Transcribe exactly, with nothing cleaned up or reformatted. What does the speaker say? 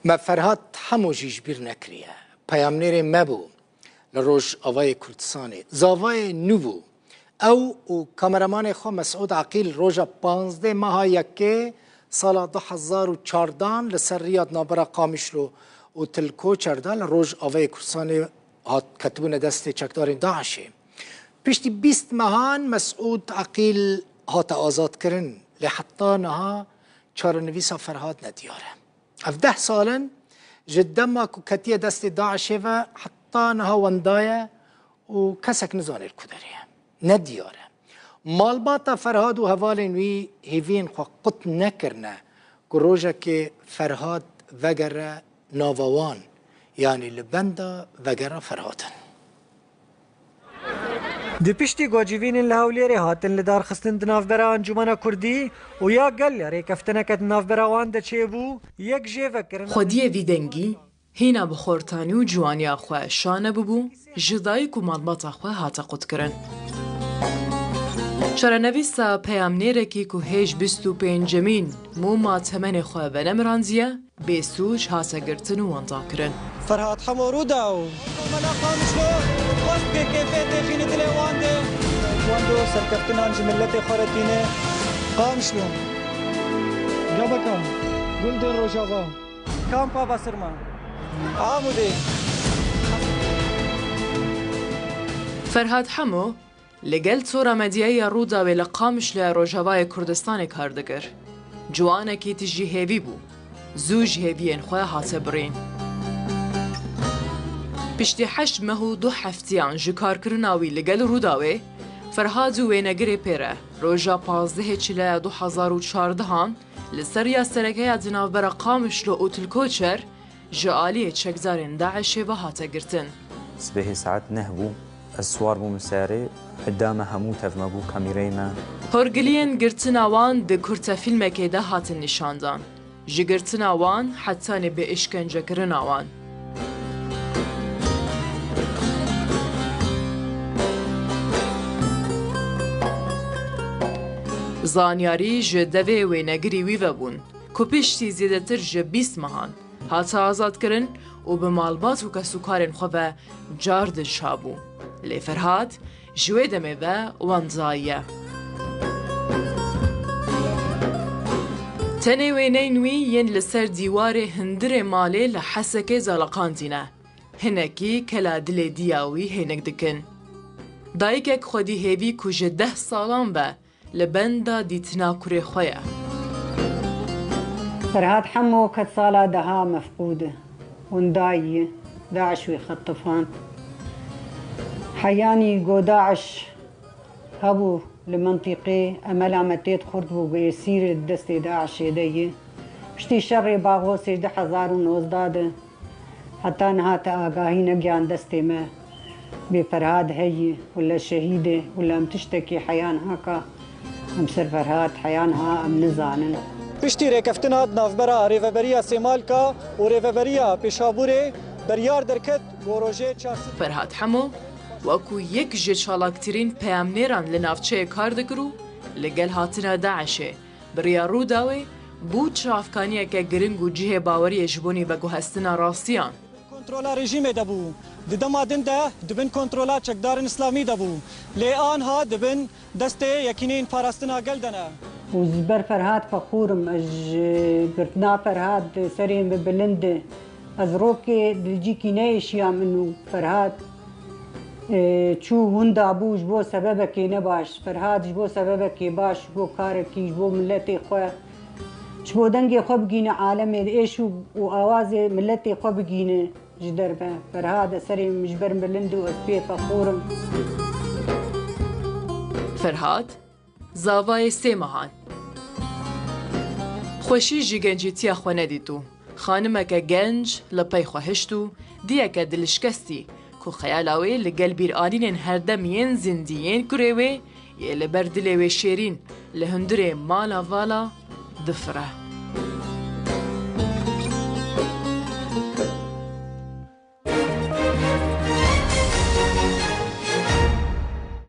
Me Ferhat Hemo jî ji bîr nekiriye. Peyamnêrê me bû li Rojavayê Kurdistanê. Zavayê nû bû. Ew û kameramanê xwe Mesûd Aqîl roja panzdeh meha yekê sala du hezar û çardan li ser riya di navbera Qamişlo û Til Koçer de li Rojavayê Kurdistanê hat, ketibûne destê çekdarên DAIŞê. Piştî bîst mehan Mesûd Aqîl hate azadkirin, lê heta niha çarenivîsa Ferhat nediyar e. Ev deh sal in ji dema ku ketiye destê DAIŞê ve heta niha wenda ye û kesek nizane li ku derê ye. Nediyar e. Malbata Ferhat û hevalên wî hêviyên xwe qut nekirine ku rojekê Ferhat vegere nava wan, yanî li benda vegera Ferhat in. Di piştî ku civînên li Hewlêrê hatin li dar xistin di navbera Encûmena Kurdî û ya gel rêkeftineke di navbera wan de çêbû, yek jê vekirina Xwediyê vî dengî hîna bi xortanî û ciwaniya xwe şa nebibû, ji dayik û malbata xwe hate qutkirin. Çarenivîsa peyamnêrekî ku hêj bîst û pêncemîn mûma temenê xwe venemirandiye, bêsûc hate girtin û wenda kirin. Ferhat Hemo Rûdaw. Komela Qamişlo xwest K K P têxîne dilê wan de. Wendo serkeftinan ji miletê xwe re tîne. Qamişlo. Gebeka. Gundên Rojava. Kampa Basirma. Amûdê. Ferhat Hemo, li gel tora medyayê ya Rûdawê li Qamişloya Rojavayê Kurdistanê kar dikir. Ciwanekî tijî hêvî bû. Zû ji hêviyên xwe hate birîn. Piştî heşt meh û du heftiyan ji karkirina wî li gel Rûdawê, Ferhad û wênegirê pê re, roja pazdehê Çileya du hezar û çardehan, li ser riya sereke ya di navbera Qamişlo û Tilkoçer, ji aliyê çekdarên DAIŞê ve hate girtin. Sibehê saet neh bû. Ez siwar bûm li serê. Hidda me hemû tev me bû, kamîreyê me. Horgiliyên girtina wan di kurtefîlmekê de hatin nîşandan. Ji girtina wan hetanî bi îşkencekirina wan. Zanyarî ji devê wênegirî wî ve bûn, ku piştî zêdetir ji bîst mehan hate azadkirin û bi malbat û kesûkarên xwe ve car din şa bû. Lê Ferhat ji wê demê ve wendayî ye. Tenê wêneyên wî yên li ser dîwarê hundirê malê li Hesekê zaleqandî ne. Hinekî kela dilê diya wî hênik dikin. Dayikek xwedî hêvî ku ji deh salan ve li benda dîtina kurê xwe ye. Ferhat Hemo ket sala deha mefqûd e. Windayî ye. DAIŞ wî xetifand. Heyanî go DAIŞ hebû li mintîqê, emela me têt xurt bû, ku êsîr di destê DAIŞê de ye. Piştî şerê Baxosê du hezar û nozdeh de heta niha te agahî negihan destê me. Bê Ferhad heyî, wila şehîd e, wila em tiştekî heya niha ka em ser Ferhad heya niha em nizanin. Piştî rêkeftina di navbera Rêveberiya Sêmalka û Rêveberiya Pêşabûrê beryar derket, ku rojê çarsê Ferhat Hemo wekû yek ji çalaktirîn peyamnêran li navçeyê kar dikir û li gel hatina DAIŞê bi riya Rûdawê bû çavkaniyeke giring û cihê baweriyê ji bo nîveguhestina rastiyan. Kontrola rejîmê de bû. Di dema din de di bin kontrola çekdarên îslamî de bû. Lê anha di bin destê Yekîneyên Parastina Gel de ne. Û ji ber Ferhad fexûr im. Ez ji girtina Ferhad serê min bilind e. Ez rokê li cîkî neêşiya min û Ferhad, e, çû winda bû ji bo sebebekê nebaş. Ferhad ji bo sebebekê baş, ji bo karekî, ji bo miletê xwe, ji bo dengê xwe bigîne alemê, êş û, û awazê miletê xwe bigîne ji derve. Ferhad, ez serê min ji ber bilind û ez pê fexûr im. Ferhad, zavayê sê mehan. Xweşî ji gencîtiya xwe nedîtû. Xanimeke genc li pey xwe hişt û diyeke dilşikestî ku xeyala wê li gel bîranînên herdem yên zindî yên kurê wê yê li ber dilê wê şêrîn li hundirê mala vala difire.